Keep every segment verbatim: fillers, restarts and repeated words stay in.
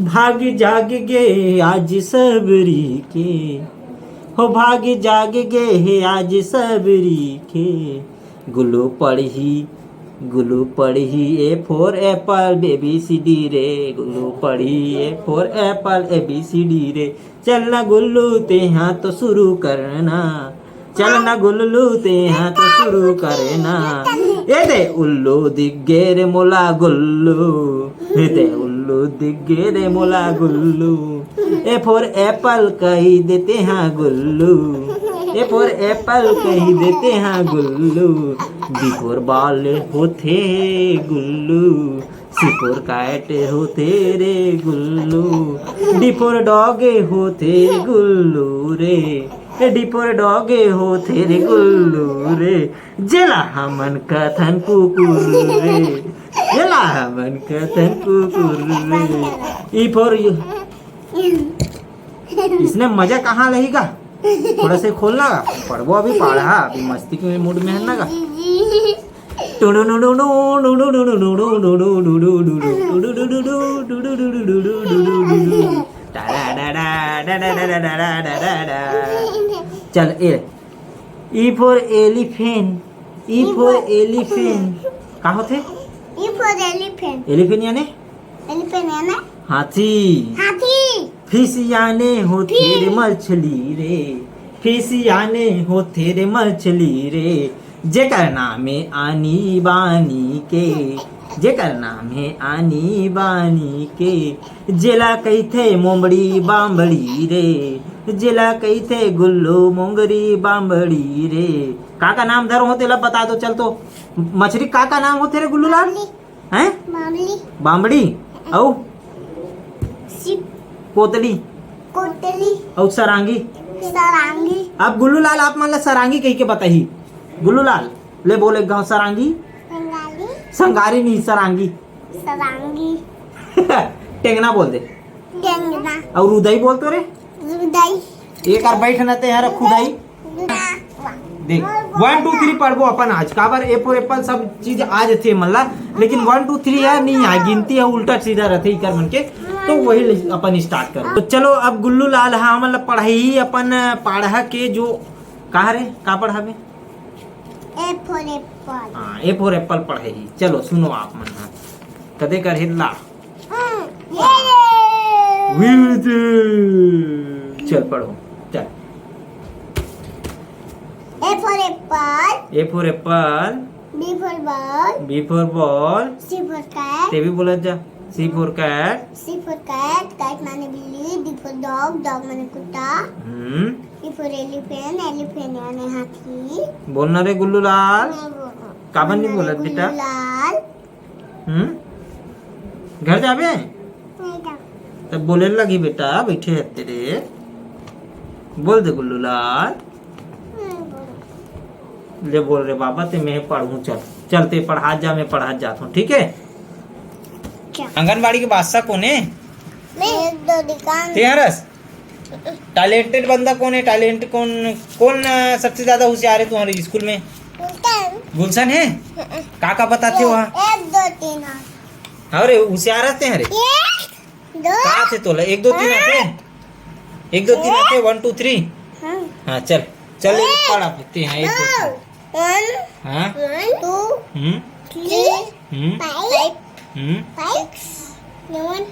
भाग जाग गे आज सबरी के, हो भाग जाग गे हे आज सबरी के। गुल्लू पढ़ही, गुल्लू पढ़ही A for apple, B B C D रे। गुल्लू पढ़ही A for apple, A B C D रे। चल ना गुल्लू, तेहा तो शुरू करना। चल ना गुल्लू, तेहा तो शुरू करना। ए दे उल्लू दिख गे रे मोला गुल्लू, ए दे उल्लू दिख गे रे मोला गुल्लू। A for apple कही देते हाँ गुल्लू, A for apple कही देते हाँ गुल्लू। B for ball होथे गुल्लू, C for cat होथे रे गुल्लू, D for dog होथे गुल्लू रे, ए D for dog होथे रे गुल्लू रे। जेला हमन कथन कुकुर रे, जेला हमन कथन कुकुर रे। E for you। इसने मजा कहाँ लेगा? थोड़ा से खोलना गा, पढ़बो अभी पाढ़ा, अभी मस्ती के मूड में है ना गा। चल, ए, E for elephant, E for elephant। का होथे? E for elephant। Elephant याने? Elephant याने? हाथी। हाथी। Fish याने होथे रे मछली रे, fish याने होथे रे मछली रे। जेकर नाम हे आनी बानी के, जेकर नाम हे आनी बानी के, जेला कहिथे मोमड़ी बामड़ी रे, जेला कहिथे गुल्लू मोंगरी बामड़ी रे। का का नाम धरो हो तेला बता दो। चल तो मछली का का नाम होथे रे गुल्लू लाल? हैं? बामड़ी। बामड़ी। अउ? सिप। कोतली। कोतली। अउ सरांगी। सरांगी। अब गुल्लू लाल आप मन ला सरांगी कहिके बताही। गुल्लू लाल, ले बोल एक घांव सरांगी। संगारी। संगारी नहीं, सरांगी। सरांगी। टेंगना बोल दे। टेंगना। अउ रुदई बोल तो रे। रुदई। एक बार बैठ ना ते यार खुदाई। देख, वन टू थ्री पढ़बो अपन आज, काबर A for apple सब चीज आ जथे मन ला, लेकिन वन टू थ्री है नहीं आय, गिनती है उल्टा सीधा रथे इकर मन के, तो वही ले अपन start करो। तो चलो अब गुल्लू लाल हा हमन ला पढ़ाही अपन पाढ़ा के जो, का रे, का पढ़ाबे? A for apple। हाँ, A for apple पढ़ाही। चलो सुनो आप मन हा, कदे कर हिल्ला। हम्म, ये। चल पढ़ो, चल। A for apple। A for apple। B for ball। B for ball। C for cat। ते भी बोलत जा। C for cat। C for cat, cat माने बिल्ली। D for dog, dog माने कुत्ता। हम्म। E for elephant, elephant याने हाथी। बोलना रे गुल्लू लाल। नहीं बोलना। काबर नहीं बोलत बेटा? गुल्लू लाल। हम्म? घर जाबे? नहीं जाऊँ। तब बोले लगी बेटा, बैठे हते रे। बोल दे गुल्लू लाल। नहीं बोलूँ। ले बोल रे बाबा, ते मैं पढ़ूँ, चल। चल ते पढ़ात जा, मैं पढ़ात जात हूँ, ठीक है? क्या? आंगनबाड़ी के बादशाह कोन हे? मैं। एक दो दुकान। ते हरस? टैलेंटेड बंदा कोन हे? टैलेंट कोन, कोन, अ, सबसे ज्यादा होशियार हे तुम्हारे स्कूल में? गुलशन। गुलशन हे? हम्म। का का बताथे वहाँ? एक, दो, तीन, हाँ। अरे होशियार रहते हैं रे। एक, दो। का थे तोला? एक, दो, तीन आथे? एक, दो, तीन आथे? वन, टू, थ्री। हाँ। हाँ, चल। चल, एक एक, पढ़ आप, ते, हाँ, एक, दो, दो। तीन। One, हाँ? One, two, हम्म। Three, हम्म। Five, हम्म। Six, seven,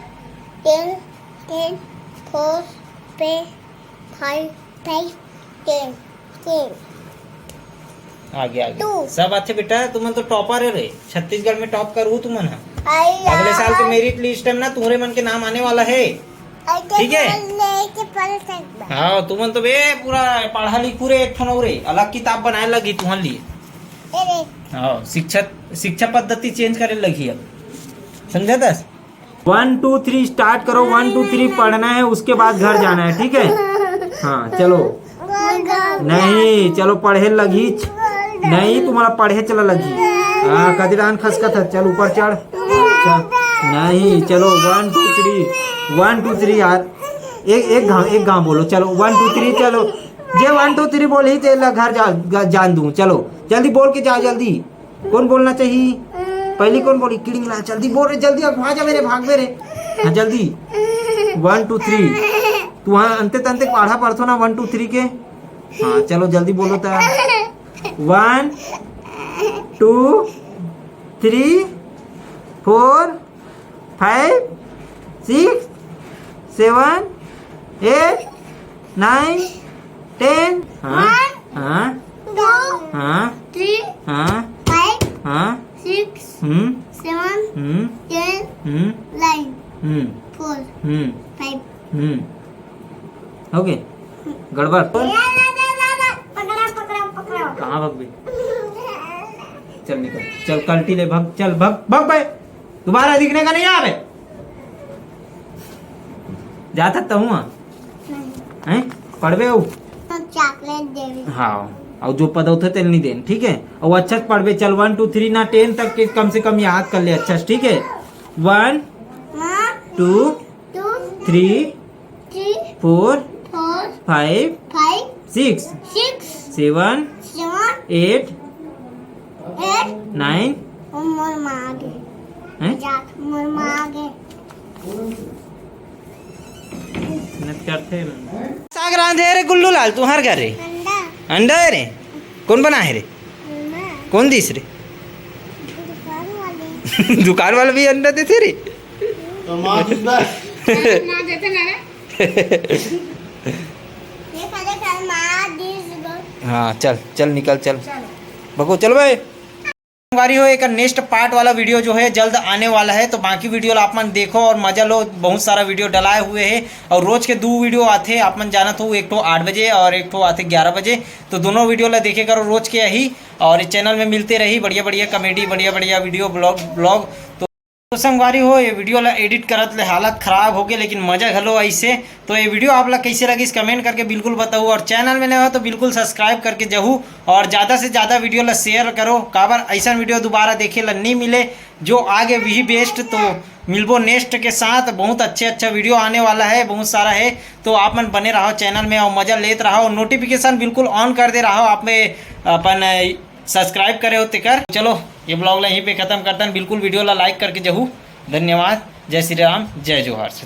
ten, ten, four, पे, five, five, ten, ten। आगे, आगे। Two। सब आथे बेटा, तुमन तो टॉपर हे रे, छत्तीसगढ़ में टॉप करहू तुमन ह। आई अगले साल के यार। मेरिट लिस्ट में ना तुम्हरे मन के नाम आने वाला है। आई तो ठीक है? बोल ले के पढ़ सकबा। हाँ, तुमन तो बे पूरा पढ़ा लिखू रे, एक ठन अउ रे, अलग किताब बनाए लगी तुहन लिए। ए रे। हाँ, शिक्षा, शिक्षा पद्धति चेंज करे लगी अब, समझा दस? वन टू थ्री स्टार्ट करो, वन टू थ्री पढ़ना है, उसके बाद घर जाना है, ठीक है? हाँ, चलो। नहीं, चलो पढ़े लगी। नहीं, तुम्हारा पढ़े चला लगी। हाँ, कदिरान खसकत है, चल ऊपर चढ़। चल, नहीं, चलो वन टू थ्री, वन टू थ्री यार। एक, एक घाव, एक घाव बोलो, चलो वन टू थ्री, चलो। जे वन टू थ्री बोलही तेला घर जा, ग-, जान दूँ। चलो जल्दी बोल के जाओ, जल्दी। कोन बोलना चाहिए? पहली कोन बोली? किड़िंग ला, जल्दी बोल रे, जल्दी अगवा जाबे रे, भागबे रे। हाँ, जल्दी। वन टू थ्री। तू हाँ अंते तंते आधा पढ़थो ना, वन टू थ्री के। हाँ, चलो जल्दी बोलो ता। One, two, three, four, five, six, seven, eight, nine, ten. हाँ, वन, हाँ, टू, हाँ, थ्री, हाँ, फाइव, हाँ, six, hmm, seven, hmm, ten, hmm, nine, hmm, four, hmm, five. Hmm. हो गए? गड़बड़। पकड़ा, पकड़ा, पकड़ा। कहाँ भगबे? चल निकल, चल कल्टी ले भग, चल भग, भग बे। दोबारा दिखने का नहीं आवे। जाता तो हुआ। हैं? पढ़बे हो? हम चॉकलेट देवे। हाँ, और जो पद होते तेल नहीं देन, ठीक है? और अच्छा से पढ़बे, चल वन टू थ्री ना टेन तक के कम से कम याद कर ले अच्छा से, ठीक है? वन, हाँ। Two, two, three, three, four, four, five, five, six, six, seven, seven, eight, eight, nine. ओ मोर माँ आ गे। हैं? जा, मोर माँ आ गे। मेहनत करते हैं। साग रांधे रे गुल्लू लाल, तुम्हार घर रे? अंडा। अंडा है रे? कौन बना है रे? मैं। कौन दिस रे? दुकान वाले। दुकान वाला भी अंडा देते रे? तो माँ दिस बस। माँ देते ना रे। ये खाली खाली माँ दिस बस। हाँ, चल, चल निकल, चल। चलो। बको, चल भाई। संगवारी हो, एक नेक्स्ट पार्ट वाला वीडियो जो है जल्द आने वाला है, तो बाकी वीडियो ला आप मन देखो और मजा लो। बहुत सारा वीडियो डलाए हुए है और रोज के दो वीडियो आथे, आप मन जानत हो, एक ठो आठ बजे और एक ठो आथे ग्यारह बजे। तो दोनों वीडियो ला देखे करो रोज के यही, और इस चैनल में मिलते रही बढ़िया बढ़िया कॉमेडी, बढ़िया बढ़िया वीडियो, ब्लॉग ब्लॉग। तो तो संगवारी हो, ये वीडियो ला एडिट करत ले हालत खराब हो गए, लेकिन मजा घलो आइसे। तो ये वीडियो आप ला कैसे लगिस, कमेंट करके बिल्कुल बताओ, और चैनल में नए हो तो बिल्कुल सब्सक्राइब करके जाहू, और ज़्यादा से ज़्यादा वीडियो ला शेयर करो, काबर ऐसा वीडियो दोबारा देखे ला नहीं मिले। जो आगे वही बेस्ट। तो मिलबो नेक्स्ट के साथ, बहुत अच्छे अच्छा वीडियो आने वाला है, बहुत सारा है। तो आप मन बने रहो चैनल में और मजा लेत रहो, नोटिफिकेशन बिल्कुल ऑन कर दे रहो आप में अपन सब्सक्राइब करे हो तेकर। चलो, ये ब्लॉग ला यहीं पे खत्म करतन। बिल्कुल वीडियो ला लाइक करके जाहू। धन्यवाद। जय श्री राम, जय जोहार।